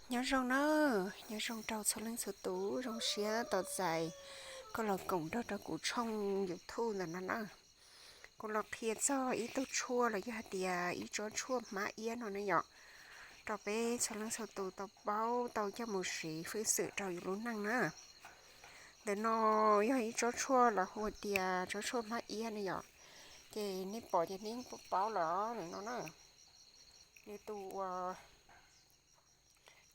Nyob zoo na, nyob zoo rau txhua leej txhua tus, zoo siab tos txais koj los koom nrog rau kuv tshooj YouTube ntawm no na. Kuv los qhia txog ib tug tshuaj los yog hais tias ib tsob tshuaj hmab iab no ne yom, rau peb txhua leej txhua tus tau paub tau coj mus siv hwj xwm rau yus lub neej na. Ntawm no yog ib tsob tshuaj los hu tias tsob tshuaj hmab iab ne yom, ces nej pom ces nej yeej paub lawm no na. Nws tus uas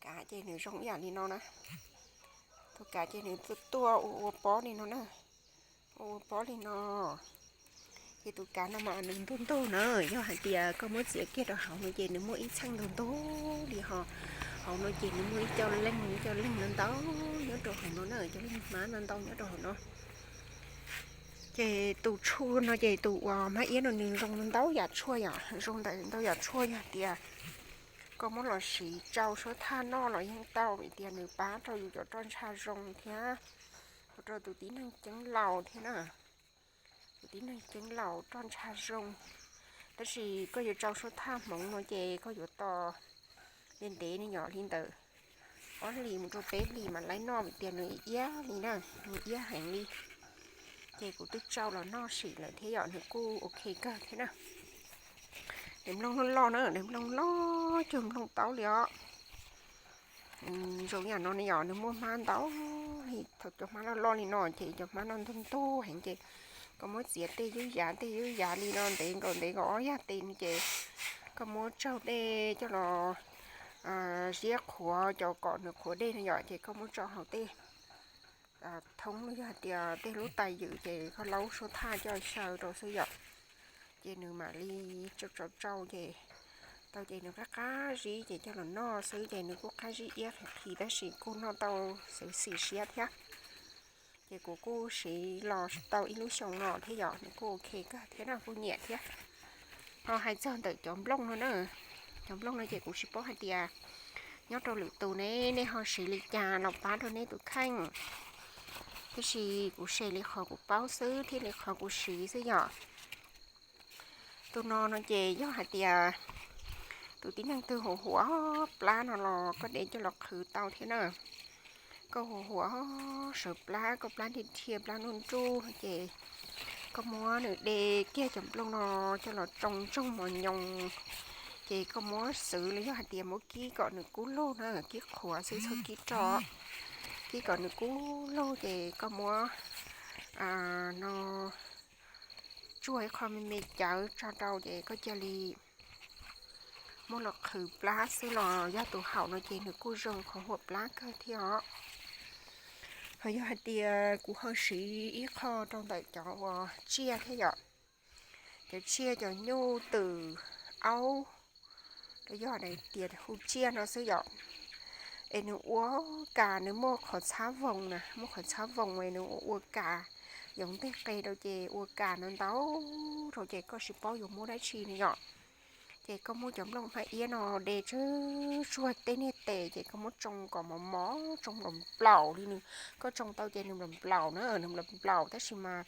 kav ces nws zoo ib yam li no na. Tus kav ces nws tuaj tuaj ua ua pob li no na, ua ua pob li no. Ces tus kav no mas nws ntug ntug na, yog hais tias koj muab txiav kiag rau hauv no ces nws muaj ib txheej ntug ntug li ho. Hauv no ces nws muaj ib co leej ib co leej ntau ntau nyob rau hauv no na, cov leej hmab ntau ntau nyob rau hauv no. Ces tus tshuaj no ces tus uas hmab iab no nws zoo ntau yam tshuaj yom, zoo ntau yam tshuaj yog tias koj muab los siv tsau suab thaj noj los yeej tau, vim tias nws pab rau yus cov roj ntsha zoo thiab, ua rau tus tib neeg ceeb laus thiab na. Tus tib neeg ceeb laus roj ntsha zoo, tab sis koj yuav tsau suab thaj hmoov no ces koj yuav tos ntev ntev ne yom, li ntawm ob hlis mus rau peb hlis mam laib noj vim tias nws iab li na, nws iab heev li. Ces kuv twb tsau los noj sim lawm thiab yom, nws kuj ok kawg thiab na. Daim nplooj loj loj na, daim nplooj loj cuag nplooj taub li os. Zoo yam no ne yom, nws muaj hmab ntau li, thaum cov hmab loj loj li no ces cov hmab no ntug ntug heev ces koj muab txiav tej yub yav tej yub yav li no ntev nkaus ntev nkaus ob yag tes no ces koj muab tsaug dej coj los ziab qhuav cov kom nws qhuav dej no yom, ces koj muab tso hauv tej thoob los yog hais tias tej lub tais ywm ces koj laub suab thaj coj xyaw rau xwb yom. Ces nws mam li tsau tsau tsau ces tau ces nws qab qab zib ces coj los noj xwb ces nws kuj qab zib iab qhi qhi tab sis kuj noj tau xwm xim siab thiab. Ces kuv kuj siv los tau ib lub xyoo no thiab yom, nws kuj ok kawg thiab no kuj nyiam thiab. Ho hais txog ntawm cov nplooj no na, cov nplooj no ces kuv tsis paub hais tias nyob rau lwm tus ne nej ho siv li cas los pab rau nej tus kheej, tab sis kuv share li qhov kuv paub xwb thiab li qhov kuv siv xwb yom. Tus no no ces yog hais tias tus tib neeg twg huam huam plab no los koj de coj los qhwv tau thiab na. Koj huam huam sawv plab, koj plab dhia dhia plab nruj nruj no ces koj muab nws de kiag cov nplooj no coj los tsoo ntsoog mos nyoos, ces koj muab xwb los yog hais tias muab kib kom nws kub lug na, kib qhuav xwb txhob kib roj, kib kom nws kub lug ces koj muab no tsuag ib qho me me cawv tso rau ces koj cia li muab los qhwv plab xwb los yog tus haum no ces nws kuj zoo qhov huam plab kawg thiab os. Ho yog hais tias kuv ho siv ib qho rau ntawm cov uas tsiaj thiab yom, cov tsiaj cov nyuj twm aub, los yog hais tias hu tsiaj no xwb yom. Es nws ua kas, nws muaj qhov txhab voos na, muaj qhov txhab voos es nws ua ua kas, yoov nteg qe rau ces ua kas no ntau rau ces koj tsis paub yuav muab dab tsi no yom. Ces koj muab cov nplooj hmab iab no de tsawg tsuag tej niag tes ces koj muab tsoo kom mos mos, tsoo nplaum nplaum li nws. Koj tsoo tau ces nws nplaum nplaum na, nws nplaum nplaum tab sis mas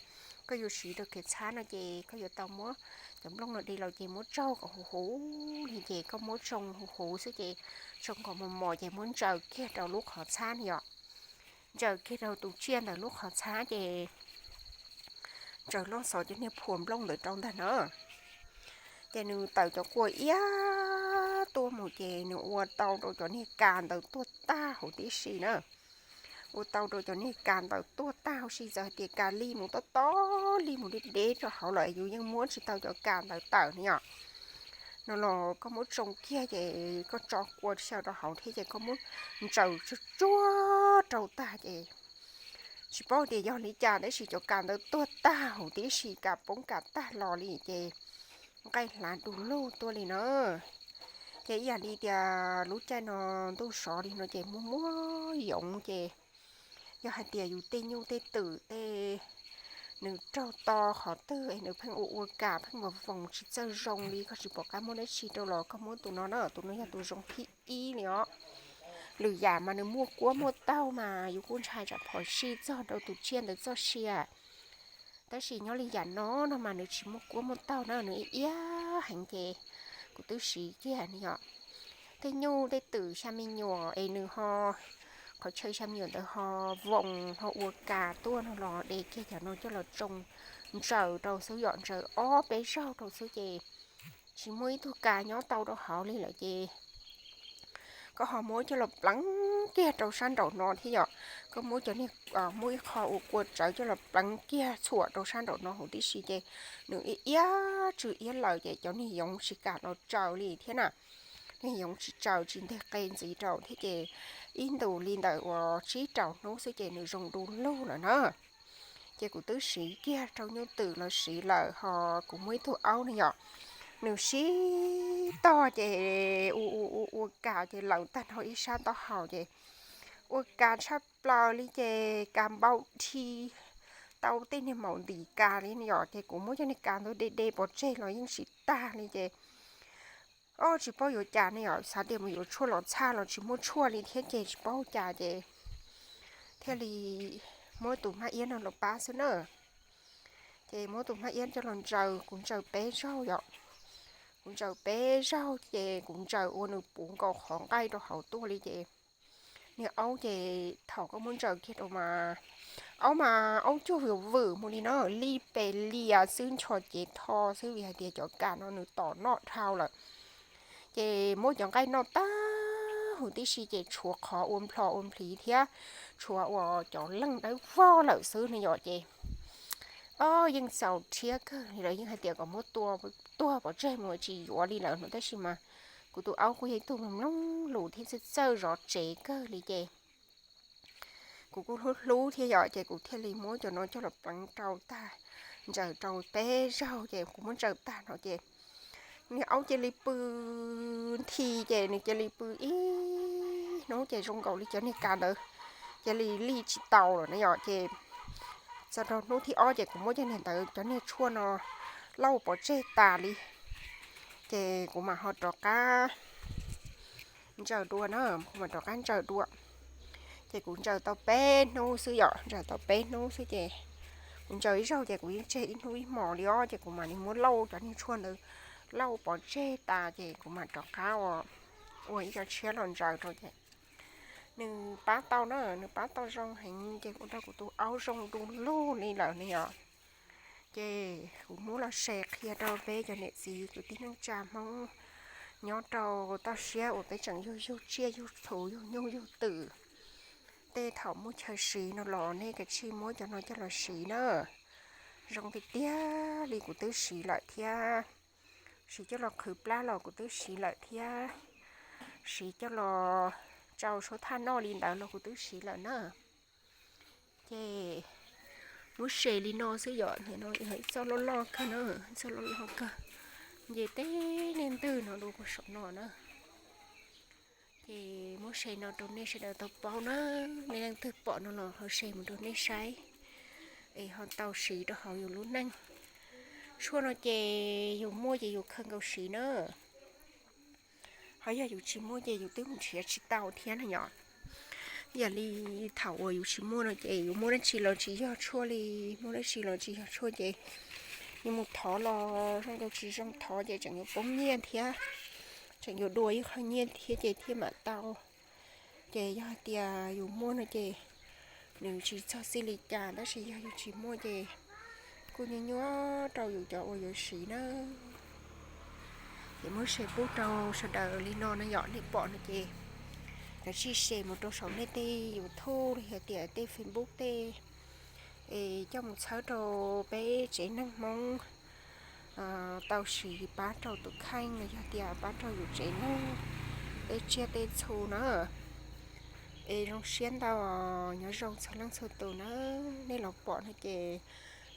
koj yuav siv rau kev txhab no ces koj yuav tau muab cov nplooj no de los ces muab tsaug kom huv huv li ces koj muab tsoo huv huv xwb ces tsoo kom mos mos ces muab ntsaws kiag rau lub qhov txhab no yom. Ntsaws kiag rau tus tsiaj ntawm lub qhov txhab ces ntsaws loj xov cov niag phuam nplooj ntawd rau ntag na. Ces nws tawm cov quas iab tuaj mus ces nws ua tau rau cov niag kas ntawd tuag tag huv tib si na. Ua tau rau cov niag kas ntawd tuag tag huv si, txawm hais tias kas li mus tob tob li mus deb deb rau hauv lawm yus yeej muab tsis tau cov kas ntawd tawm na yom. No los koj muab tsoo kiag ces koj tso kua xyaw rau hauv thiab ces koj muab ntsaws tsuag tsuag rau tag ces tsis paub tias yog li cas tab sis cov kas ntawd tuag tag huv tib si, kas poob kas tag los li ces nqaij hlav du lug tuaj li na. Ces ib yam li tias lub caij no ntuj sov li no ces muaj muaj yoov ces yog hais tias yus tej nyuj tej twm tej nws raug to qhov twg es nws pheej ua ua kas pheej voos voos tsis txawj zoo li, koj tsis pom qab muab dab tsi rau los koj muab tus no na, tus no yog tus zoo thib ib li os. Lwm yam mas nws muaj kuab muaj taug mas yus kuj ntshai tsam phom sij txog rau tus tsiaj ntawd txoj sia. Tab sis nyob li yam no no mas nws tsis muaj kuab muaj taug na, nws iab heev ces kuv twb siv kiag ne yom. tej nyuj tej twm xya me nyuam es nws ho, qhov chaw xya me nyuam ntawd ho voos ho ua kas tuaj no los de kiag cov no coj los tsoo ntsaws rau xwb yom, ntsaws ob peb zaug rau xwb ces tsis muaj ib tug kas nyob tau rau hauv li lawm ces koj ho muab coj los pleev kiag rau sab nraum no thiab yom. Koj muab cov niag, muab ib qho ua kua tsawv coj los pleev kiag txhuam rau sab nraum no huv tib si ces nws iab iab tsw iab lawm ces cov niag yoov tsis kam los tsaws li thiab na. Niag yoov tsis tsaws tsis nteg qe ntxiv rau thiab ces ib ntus li ntawm uas tsib rau hnub xwb ces nws zoo du lug lawm na. Ces kuv twb siv kiag rau nyuj twm los siv lawm ho kuv muaj ib tug aub ne yom, nws sib tog ces ua ua ua ua kas ces laws tag nrho ib sab taub hau ces ua kas tshaj plaws li ces kas npau dhi tau tej niag maum ntim kas li yom. Ces kuv muab cov niag kas ntawd de de pov tseg los yeej tsis tag li ces o tsis paub yuav cas ne yom, xav tias mus yuav tshuaj los txhaj los tsis muaj tshuaj li thiab ces tsis paub cas ces thiaj li muab tus hmab iab no los pab xwb na. Ces muab tus hmab iab coj los ntsaws, kuv ntsaws peb zaug yom. Kuv ntsaws peb zaug ces kuv ntsaws ua nws puv nkaus qhov nqaij rau hauv tuaj li ces niag aub ces thaum koj muab ntsaws kiag rau mas aub mas aub cuag vwm vwm mus li no, lij pes lias xwb, ncho cev tho xwb vim hais tias cov kas no nws tom noj dhau lawm. Ces muab cov nqaij noj tag huv tib si ces tshuav qhov ua nplho ua nplhiv thiab tshuav uas cov leeg dawb vog lawm xwb ne yom ces o yeej txaus rhiab kawg li lawm, yeej hais tias kom muab tua tuag pov tseg mus tsis yuav li lawm no tab sis mas kuv tus aub kuj yog ib tug mloog lus thiab txawj txawj zov tsev kawg li ces kuv kuj hlub hlub thiab yom ces kuv thiaj li muab cov no coj los pleev rau tag, ntsaws rau peb zaug ces kuv muab ntsaws tag no ces niag aub cia li pw nthi ces nws cia li pw ib hnub ces zoo nkaus li cov niag kas ntawd cia li lij tsis tau lawm na yom ces txog rau hnub thib ob ces kuv muab cov niag ntawd cov niag tshuaj no lauj pov tseg tas li ces kuv mam ho rov qab ntsaws dua na, kuv mam rov qab ntsaws dua. Ces kuv ntsaws tau peb hnub xwb yom, ntsaws tau peb hnub xwb ces kuv ntsaws ib zaug ces kuv yeej tseg ib hnub ib hmos li os ces kuv mam li muab lauj cov niag tshuaj ntawd lauj pov tseg tas ces kuv mam rov qab ua, ua ib co tshiab los ntsaws rau ces nws pab tau na, nws pab tau zoo heev ces kuv rau kuv tus aub zoo du lug li lawm ne yom. Ces kuv muab los share qhia rau peb cov niam txiv kwv tij neej tsa Hmoob nyob rau toj siab uas peb tseem yug yug tsiaj yug txhu yug nyuj yug twm. Tej thaum muaj chaw siv no los nej kav tsij muab cov no coj los siv na. Zoo tiag tiag li kuv twb siv lawm thiab. Siv coj los qhwv plab los kuv twb siv lawm thiab. Siv coj los tsau suab thaj noj li ntawd los kuv twb siv lawm na. Ces muab share li no xwb yom, nim no yog ib txoj loj loj kawg na, ib txoj loj loj kawg. Nce teb niag ntwg no dua puag saum no na. Ces muab share no rau nej sawv daws tau paub na, nej leej twg pom no los ho share mus rau nej saib, es ho tau siv rau hauv yus lub neej. Tshuaj no ces yus muaj ces yus khaws nkaus siv na. Ho yog yus tsis muaj ces yus twb mus nrhiav tsis tau thiab na yom. Yam li thaum uas yus tsis muaj no ces yus muaj dab tsi los tsis yog tshuaj li, muaj dab tsi los tsis yog tshuaj ces yus mus thov los zoo nkaus tsis zoo, thov ces tseem yuav poob nyiaj thiab, tseem yuav dua ib qho nyiaj thiab ces thiaj mam tau. Ces yog hais tias yus muaj no ces nws tsis txog txij li cas, tab sis yog yus tsis muaj ces kuj nyuaj nyuaj rau yus cov uas yuav siv na. Ces muab share pub rau sawv daws li no na yom, nej pom no ces kav tsij share mus rau saum nej tej YouTube los yog tias tej Facebook tej, es coj mus txhawb rau peb tsev neeg Hmoob tau siv pab rau tus kheej los yog tias pab rau yus tsev neeg tej tsiaj tej txhu na. Es zoo siab ntau, nyob zoo txhua leej txhua tus na. Nej los pom no ces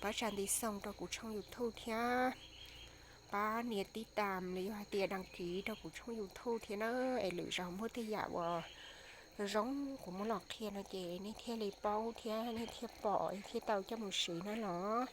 pab tsa ntiv xoo rau kuv tshooj YouTube thiab, pab nias tib tam los yog hais tias đăng ký rau kuv tshooj YouTube thiab na, es lwm zaus muaj tej yam uas zoo kuv muab los qhia no ces nej thiaj li paub thiab nej thiaj pom thiaj tau coj mus siv na los.